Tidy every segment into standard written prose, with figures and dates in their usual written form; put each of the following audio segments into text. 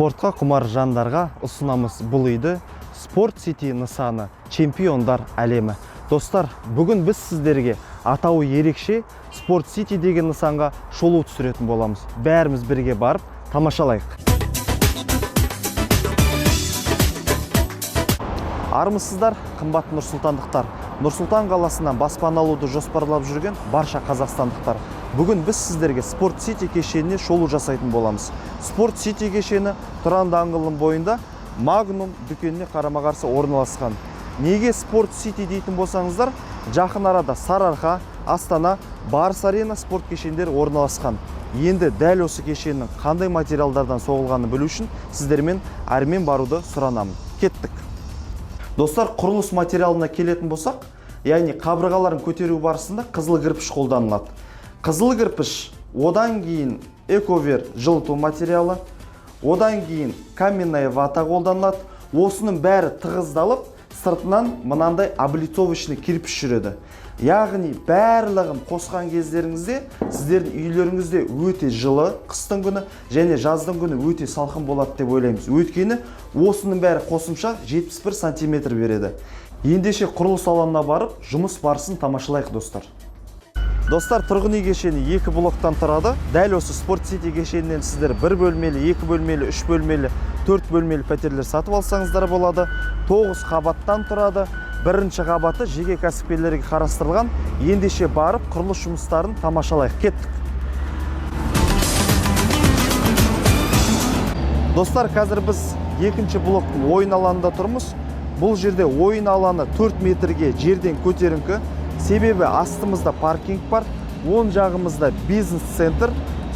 Спортқа құмар жандарға ұсынамыз бұл үйді. Спорт Сити нысаны — чемпиондар әлемі. Достар, бүгін біз сіздерге атауы ерекше Спорт Сити деген нысанға шолу түсіретін боламыз. Бәріміз бірге барып тамашалайық. Армысыздар, қымбат нұрсұлтандықтар, Нұр Сұлтан қаласынан баспана алуды жоспарлап жүрген барша қазақстандықтар! Бүгін біз сіздерге Спорт Сити кешеніне шолу жасайтын боламыз. Спорт Сити кешені Тұран даңғылының бойында, Магнум дүкеніне қарама қарсы орналасқан. Неге Спорт Сити дейтін болсаңыздар, жақын арада Сарыарқа, Астана, Барыс Арена спорт кешендері орналасқан. Енді дәл осы кешеннің қандай материалдардан соғылғанын білу үшін сіздермен әрмен баруды сұранамын. Кеттік! Достар, құрылыс материалына келетін болсақ, яғни қабырғаларын көтеру барысында қызыл кірпіш қолданылады. Қызыл кірпіш, одан кейін эковер жылыту материалы, одан кейін каменная вата қолданылады. Осының бәрі тығыздалып, сыртынан мынандай облицовочный кирпич жүреді. Яғни барлығын қосқан кездеріңізде сіздердің үйлеріңізде өте жылы қыстың күні және жаздың күні өте салқын болады деп ойлаймыз. Өйткені осының бәрі қосымша 71 сантиметр береді. Ендеше құрылыс алаңына барып, жұмыс барысын тамашалайық, достар. Достар, тұрғын үй кешені екі блоктан тұрады. Дәл осы Спорт Сити кешенінен сіздер бір бөлмелі, екі бөлмелі, үш бөлмелі, төрт бөлмелі пәтерлер сатып алсаңыздар болады. Тоғыз қабаттан тұрады. Бірінші қабаты жеке кәсіпкерлерге қарастырылған. Ендеше барып құрылыс жұмыстарын тамашалайық. Кеттік! Достар, қазір біз екінші блоктың ойын алаңында тұрмыз. Бұл жерде ойын алаңы 4 метрге жерден көтеріңкі, себебі астымызда паркинг бар, оң жағымызда бизнес центр,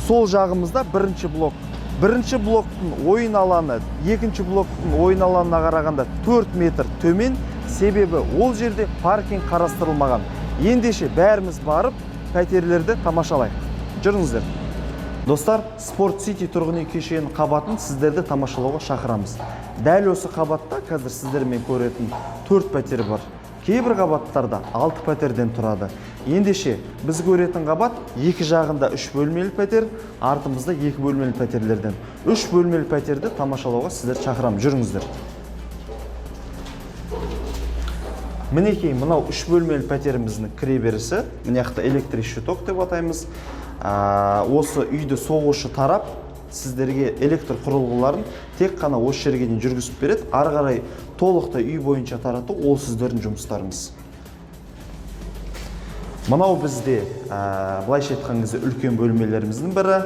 сол жағымызда бірінші блок. Бірінші блоктың ойын алаңы екінші блоктың ойын алаңына қарағанда 4 метр төмен, себебі ол жерде паркинг қарастырылмаған. Ендеше бәріміз барып пәтерлерді тамашалайық. Жүріңіздер! Достар, Спорт Сити тұрғын үй кешенінің қабатын сіздерді тамашалауға шақырамыз. Дәл осы қабатта қазір сіздермен көретін төрт пәтер бар. Кейбір қабаттарда алты пәтерден тұрады. Ендеше біз көретін қабат екі жағында үш бөлмелі пәтер, артымызда екі бөлмелі пәтерлерден. Үш бөлмелі пәтерді тамашалауға сіздерді шақырамын. Жүріңіздер! Мінекей, мынау үш бөлмелі пәтеріміздің кіреберісі. Мына жақта электрощиток деп атаймыз. Осы үйді соғушы тарап сіздерге электр құрылғыларын тек қана осы жерге дейін жүргізіп береді. Ары қарай толықтай үй бойынша тарату — ол сіздердің жұмыстарыңыз. Мынау бізде былайша айтқан кезде үлкен бөлмелеріміздің бірі.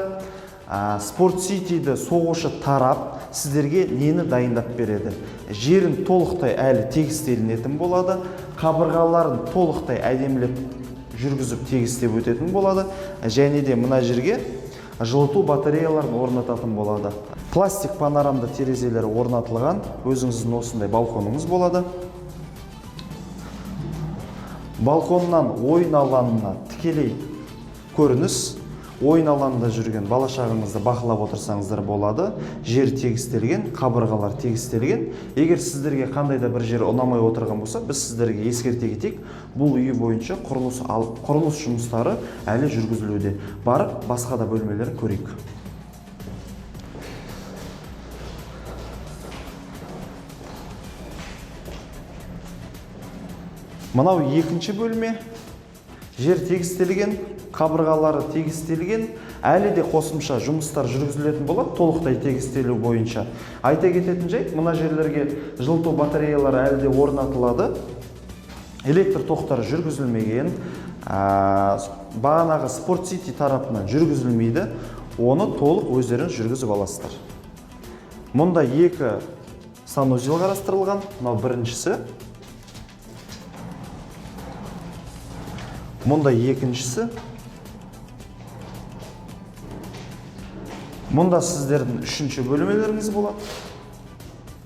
Спорт Ситиді соғушы тарап сіздерге нені дайындап береді? Жерін толықтай әлі тегістелінетін болады, қабырғаларын толықтай әдемілеп жүргізіп, тегістеп өтетін болады және де мына жерге жылыту батареяларын орнататын болады. Пластик панорамды терезелер орнатылған, өзіңіздің осындай балконыңыз болады. Балконнан ойын алаңына тікелей көрініс. Ойын алаңында жүрген бала шағаңызды бақылап отырсаңыздар болады. Жер тегістелген, қабырғалар тегістелген. Егер сіздерге қандай да бір жер ұнамай отырған болса, біз сіздерге ескерте кетейік: бұл үй бойынша құрылыс жұмыстары әлі жүргізілуде. Барып басқа да бөлмелерін көрейік. Мынау екінші бөлме. Жер тегістелген, қабырғалары тегістелген, әлі де қосымша жұмыстар жүргізілетін болады толықтай тегістелу бойынша. Айта кететін жайт, мына жерлерге жылыту батареялары әлі де орнатылады, электр тоқтары жүргізілмеген. Бағанағы Спорт Сити тарапынан жүргізілмейді, оны толық өздеріңіз жүргізіп аласыздар. Мұнда екі санузел қарастырылған. Мынау біріншісі, мұнда екіншісі. Мұнда сіздердің үшінші бөлмелеріңіз болады.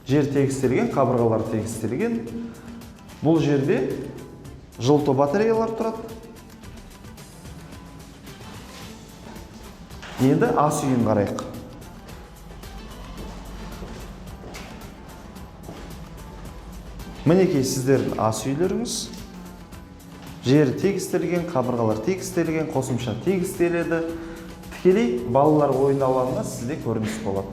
Жер тегістелген, қабырғалар тегістелген. Бұл жерде жылыту батареялар тұрады. Енді ас үйін қарайық. Мінекей, сіздердің ас үйлеріңіз. Жері тегістелген, қабырғалар тегістелген, қосымша тегістеледі. Тікелей балалар ойын алаңына сізде көрініс болады.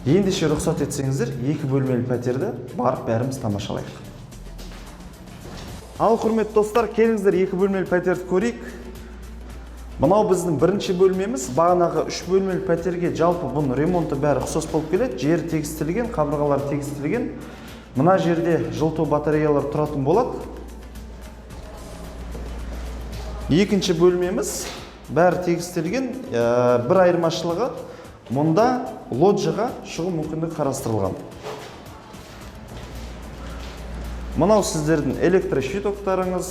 Ендеше, рұқсат етсеңіздер, екі бөлмелі пәтерді барып бәріміз тамашалайық. Ал, құрметті достар, келіңіздер, екі бөлмелі пәтерді көрейік. Мынау біздің бірінші бөлмеміз. Бағанағы үш бөлмелі пәтерге жалпы бұның ремонты, бәрі ұқсас болып келеді. Жері тегістелген, қабырғалары тегістелген. Мына жерде жылыту батареялар тұратын болады. Екінші бөлмеміз бәрі тегістелген. Бір айырмашылығы, мұнда лоджияға шығу мүмкіндігі қарастырылған. Мынау сіздердің электрощитоктарыңыз,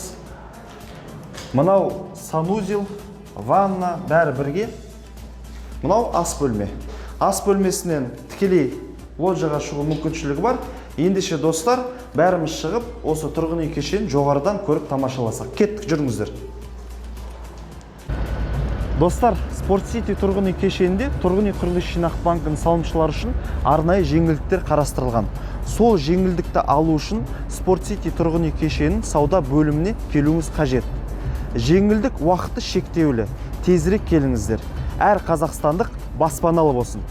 мынау санузел, ванна, бәрі бірге. Мынау ас бөлме. Ас бөлмесінен тікелей лоджияға шығу мүмкіншілігі бар. Ендеше, достар, бәріміз шығып, осы тұрғын үй кешенін жоғарыдан көріп тамашаласақ. Кеттік, жүріңіздер. Достар, Спорт Сити тұрғын үй кешенінде тұрғын үй құрылыс жинақ банкінің салымшылары үшін арнайы жеңілдіктер қарастырылған. Сол жеңілдікті алу үшін Спорт Сити тұрғын үй кешенінің сауда бөліміне келуіңіз қажет. Жеңілдік уақыты шектеулі, тезірек келіңіздер. Әр қазақстандық баспаналы болсын.